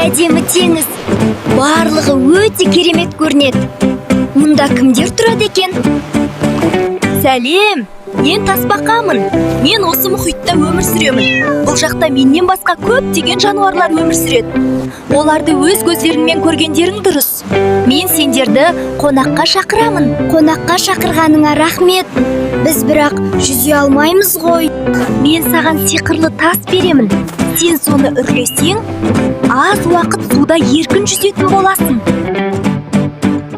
Әдемі теңіз. Барлығы өте керемет көрінеді. Мұнда кімдер тұрады екен? Сәлем, мен тасбақамын. Мен осы мұхитта өмір сүремін. Бұл жақта менен басқа көптеген жануарлар өмір сүреді. Оларды өз көздеріңмен көргендерің дұрыс. Мен сендерді қонаққа шақырамын. Қонаққа шақырғаныңа рахмет. Біз бірақ жүзе алмаймыз ғой. Мен саған сиқырлы тас беремін. Сен соны үрлесең, аз уақыт суда еркін жүзетін боласың.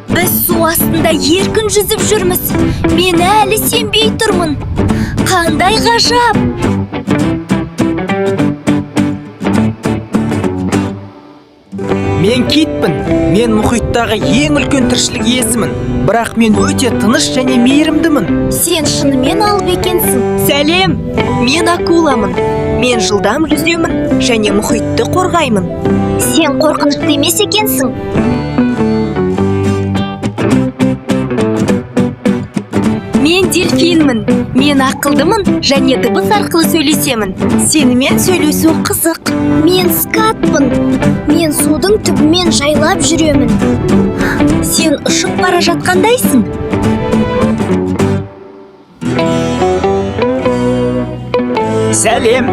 Біз су астында еркін жүзіп жүрміз. Мен әлі сенбей тұрмын. Қандай ғажап! Мен китпін. Мен мұхиттағы ең үлкен тіршілік иесімін. Бірақ мен өте тыныш және мейірімдімін. Сен шынымен алып екенсің. Сәлем, мен акуламын. Мен жылдам жүземін және мұхитты қорғаймын. Сен қорқынышты емес екенсің. Мен дельфинмін. Мен ақылдымын және дыбыс арқылы сөйлесемін. Сенімен сөйлесу қызық. Мен скатпын. Мен судың түбімен жайлап жүремін. Сен ұшып бара жатқандайсың. Сәлем,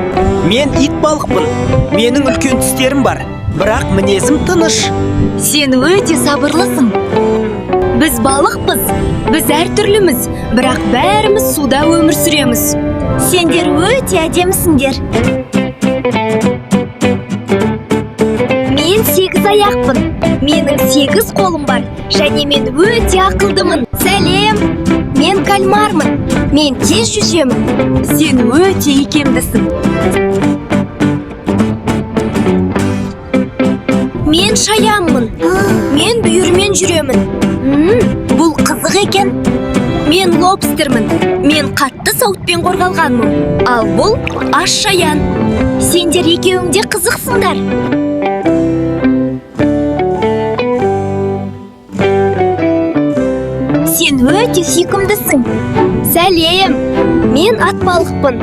мен ит балықпын. Менің үлкен тістерім бар, бірақ мінезім тыныш. Сен өте сабырлысың. Біз балықпыз. Біз әртүрліміз, бірақ бәріміз суда өмір сүреміз. Сендер өте әдемісіңдер. Мен сегіз аяқпын. Менің сегіз қолым бар және мен өте ақылдымын. Сәлем! Мен кальмармын. Мен тез жүземін. Сен өте икемдісің. Мен шаянмын. Мен бүйірмен жүремін. Бұл қызық екен. Мен лобстермін. Мен қатты сауытпен қорғалғанмын. Ал бұл аш шаян. Сендер екеуің де қызықсыңдар. Сен өте сүйкімдісің. Сәлем! Мен атбалықпын.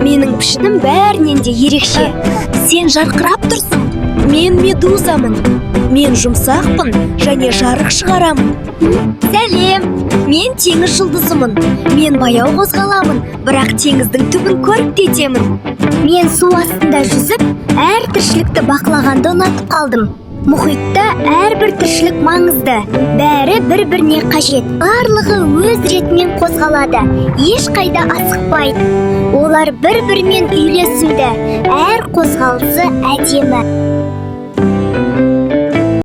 Менің пішінім бәрінен де ерекше. Сен жарқырап тұрсың. Мен медузамын. Мен жұмсақпын және жарық шығарамын. Сәлем! Мен теңіз жұлдызымын. Мен баяу қозғаламын, бірақ теңіздің түбін көріктетемін. Мен су астында жүзіп, әр тіршілікті бақылағанды ұнатып қалдым. Мұхитта әрбір тіршілік маңызды. Бәрі бір-біріне қажет. Барлығы өз ретімен қозғалады. Ешқайда асықпайды. Олар бір-бірімен үйлесімді. Әр қозғалысы әдемі.